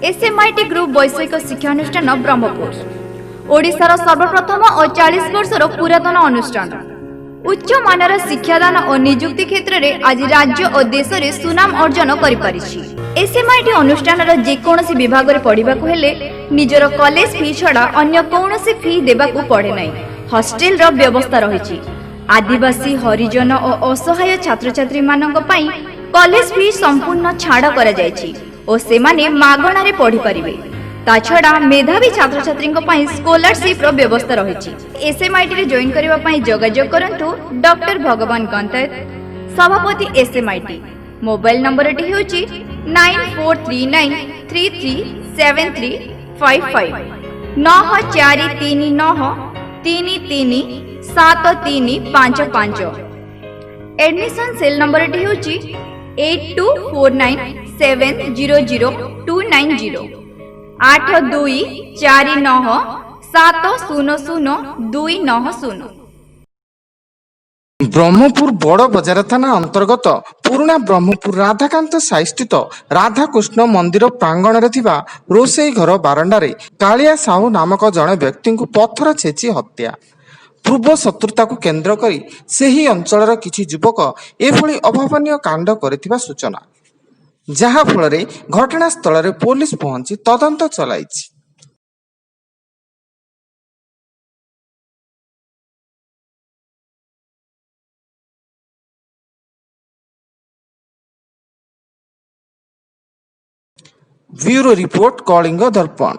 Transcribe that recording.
ଏସ୍ଏମ୍ଆଇଟି group ବୈଷୟିକ ଶିକ୍ଷାନୁଷ୍ଠାନ ବ୍ରହ୍ମପୁର, ଓଡ଼ିଶାର ସର୍ବପ୍ରଥମ ଓ 40 ବର୍ଷର ପୁରାତନ ଅନୁଷ୍ଠାନ। ଉଚ୍ଚମାନର ଶିକ୍ଷାଦାନ ଓ ନିଯୁକ୍ତି କ୍ଷେତ୍ରରେ ଆଜି ରାଜ୍ୟ ଓ ଦେଶରେ ସୁନାମ ଅର୍ଜନ କରିପାରିଛି। ଏସ୍ଏମ୍ଆଇଟି ଅନୁଷ୍ଠାନର ଯେକୌଣସି ବିଭାଗରେ ପଢ଼ିବାକୁ ହେଲେ ନିଜର କଲେଜ ଫି ଛଡ଼ା ଅନ୍ୟ କୌଣସି ଫି ଦେବାକୁ ପଡ଼େ ନାହିଁ। ହଷ୍ଟେଲର ବ୍ୟବସ୍ଥା ରହିଛି। ଆଦିବାସୀ, ହରିଜନ ଓ ଅସହାୟ ଛାତ୍ରଛାତ୍ରୀମାନଙ୍କ ପାଇଁ କଲେଜ ଫି ସମ୍ପୂର୍ଣ୍ଣ ଛାଡ଼ କରାଯାଇଛି ଓ ସେମାନେ ମାଗଣାରେ ପଢ଼ିପାରିବେ। ତା ଛଡ଼ା ମେଧାବୀ ଛାତ୍ରଛାତ୍ରୀଙ୍କ ପାଇଁ ସ୍କଲାରସିପ୍ର ବ୍ୟବସ୍ଥା ରହିଛି। ଏସ୍ଏମ୍ଆଇଟିରେ ଜଏନ୍ କରିବା ପାଇଁ ଯୋଗାଯୋଗ କରନ୍ତୁ ଡକ୍ଟର ଭଗବାନ ଗନ୍ତାୟତ, ସଭାପତି ଏସ୍ଏମ୍ଆଇଟି। ମୋବାଇଲ ନମ୍ବରଟି ହେଉଛି 9439337355, 9439337355। ଆଡମିସନ୍ ସେଲ୍ ନମ୍ବରଟି ହେଉଛି 8249700290, 8249700290। ବ୍ରହ୍ମପୁର ବଡ଼ ବଜାର ଥାନା ଅନ୍ତର୍ଗତ ପୁରୁଣା ବ୍ରହ୍ମପୁର ରାଧାକାନ୍ତ ସାହିସ୍ଥିତ ରାଧାକୃଷ୍ଣ ମନ୍ଦିର ପ୍ରାଙ୍ଗଣରେ ଥିବା ରୋଷେଇ ଘର ବାରଣ୍ଡାରେ କାଳିଆ ସାହୁ ନାମକ ଜଣେ ବ୍ୟକ୍ତିଙ୍କୁ ପଥର ଛେଚି ହତ୍ୟା। ପୂର୍ବ ଶତ୍ରୁତାକୁ କେନ୍ଦ୍ର କରି ସେହି ଅଞ୍ଚଳର କିଛି ଯୁବକ ଏଭଳି ଅଭାବନୀୟ କାଣ୍ଡ କରିଥିବା ସୂଚନା, ଯାହାଫଳରେ ଘଟଣାସ୍ଥଳରେ ପୋଲିସ ପହଞ୍ଚି ତଦନ୍ତ ଚଳାଇଛି। Bureau report, Kalinga Darpan.